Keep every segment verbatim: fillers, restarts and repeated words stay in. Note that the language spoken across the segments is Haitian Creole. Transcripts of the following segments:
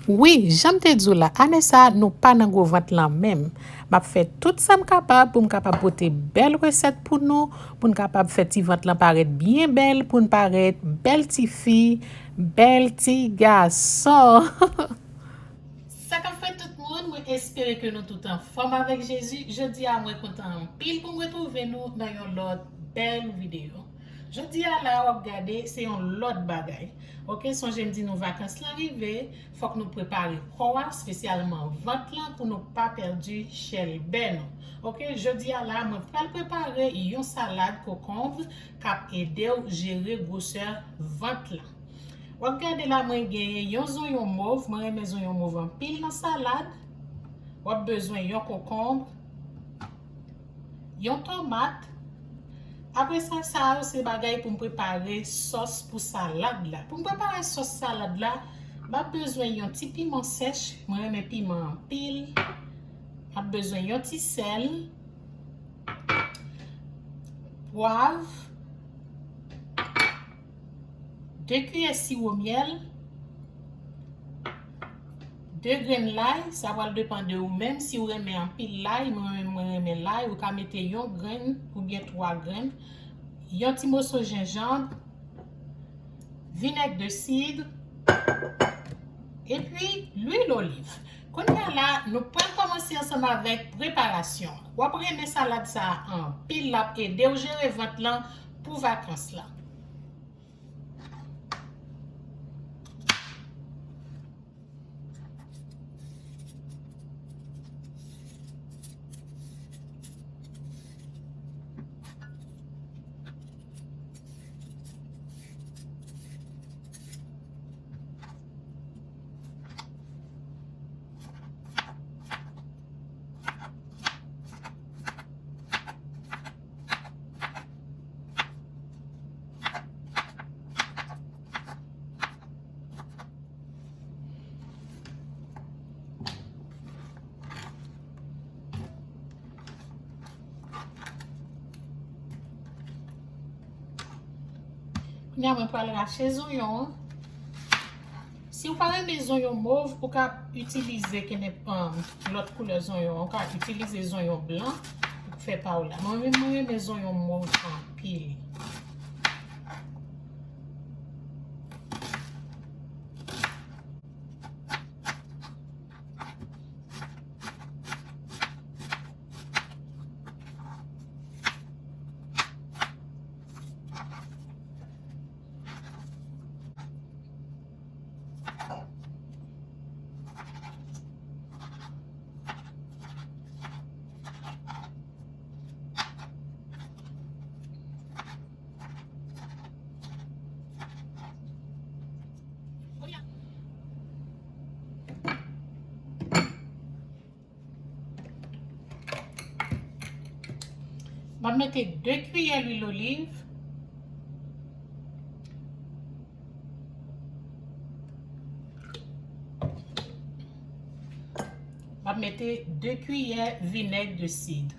Wi, jan m te di w la, ane sa a, nou pa nan gwo vant lan menm. M ap fè tout sa m kapab pou m kapab pote bèl resèt pou nou, pou n kapab fè ti vant lan parèt byen bèl, pou n parèt bèl ti fi, bèl ti gason. Sa k ap fèt tout moun, mwen espere ke nou tout anfòm avèk Jezi. Jodi a, mwen kontan anpil pou m retwouve nou nan yon lòt bèl videyo. Jodi a la, w ap gade, se yon lòt bagay. Oke, sonje m di nou vakans lan rive, fòk nou prepare kò a, espesyalman vant lan, pou nou pa pèdi chèlbè nou. Oke, jodi a la, mwen pral prepare yon salad kokonb k ap ede w jere gwosè vant lan. W ap gade la, mwen genyen yon zonyon mov. Mwen renmen zonyon mov anpil nan salad. W ap bezwen yon kokonb, yon tomat. Apre sa, sa yo se bagay pou m prepare sòs pou salad la. Pou m prepare sòs salad la, m ap bezwen yon ti piman sèch. Mwen renmen piman anpil. M ap bezwen yon ti sèl, pwav, de kiyè siwo myèl, de grenn lay. Sa pral depann de ou menm, si w renmen anpil lay, mwen menm, mwen renmen lay, ou ka mete yon grenn oubyen twa grenn, yon ti moso jenjanm, vinèg de sid, epi lwil oliv. Kounye a la, nou pral kòmanse ansanm avèk preparasyon an. W ap renmen salad sa a anpil, l ap ede w jere vant lan pou vakans lan. Kounye a, mwen pral rache zonyon an. Si w pa renmen zonyon mov, ou ka itilize kenep, um, lòt koulè zonyon an. Ou ka itilize zonyon blan pou fè pa w la. Mwen menm, mwen renmen zonyon mov anpil. M ap mete de kiyè lwil oliv. M ap mete de kiyè vinèg de sid.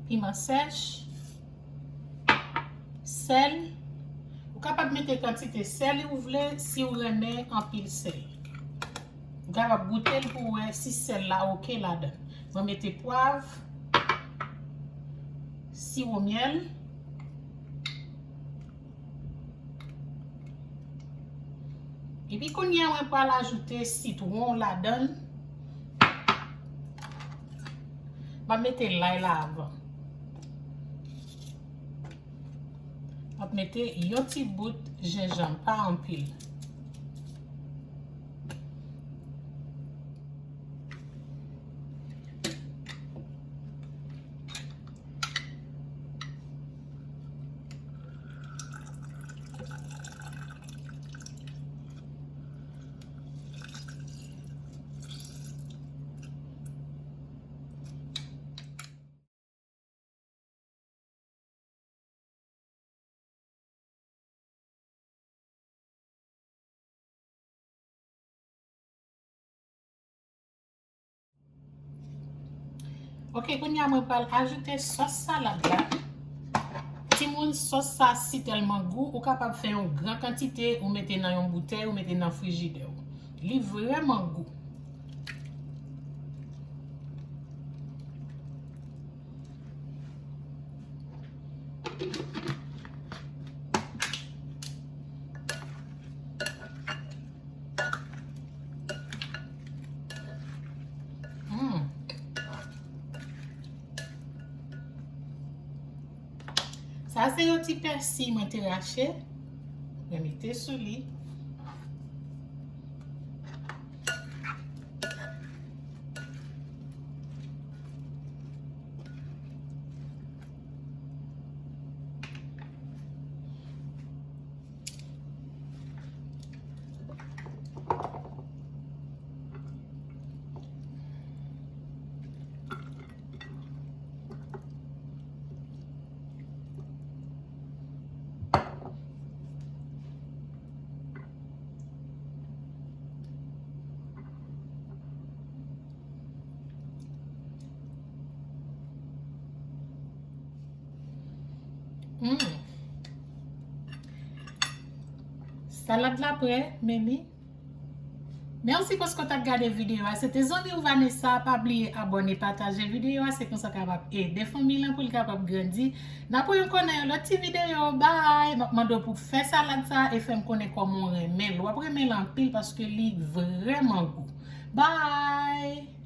Piman sèch, sèl. Ou kapab mete kantite sèl ou vle si w renmen anpil sèl. Ou kapab goute l pou w wè si sèl la oke ladan. Mwen mete pwav, siwo myèl. Epi kounye a, mwen pral ajoute sitwon ladan l. M ap mete lay la avan. M ap mete yon ti bout jenjanm, pa anpil. Ok, kounye a mwen pral ajoute sòs salad la. Timoun, sòs sa si tèlman gou, ou kapab fè yon gran kantite, ou mete nan yon boutèy, ou mete nan frijidè w. Li vrèman gou. Hmm. Sa se yon ti pèsi mwen te rache. Mwen mete sou li. Hmm. Salad la prè, men li. Mèsi paske w t ap gade videyo a. Se te zanmi w Vanessa. Pa bliye abòne, pataje videyo a. Se konsa w kapab ede fanmi lan pou l kapab grandi. N ap wè ankò nan yon lòt ti videyo. Bye! M ap mande w pou w fè salad sa e fè m konnen kòman w renmen l. W ap renmen l anpil paske li vrèman gou. Bye!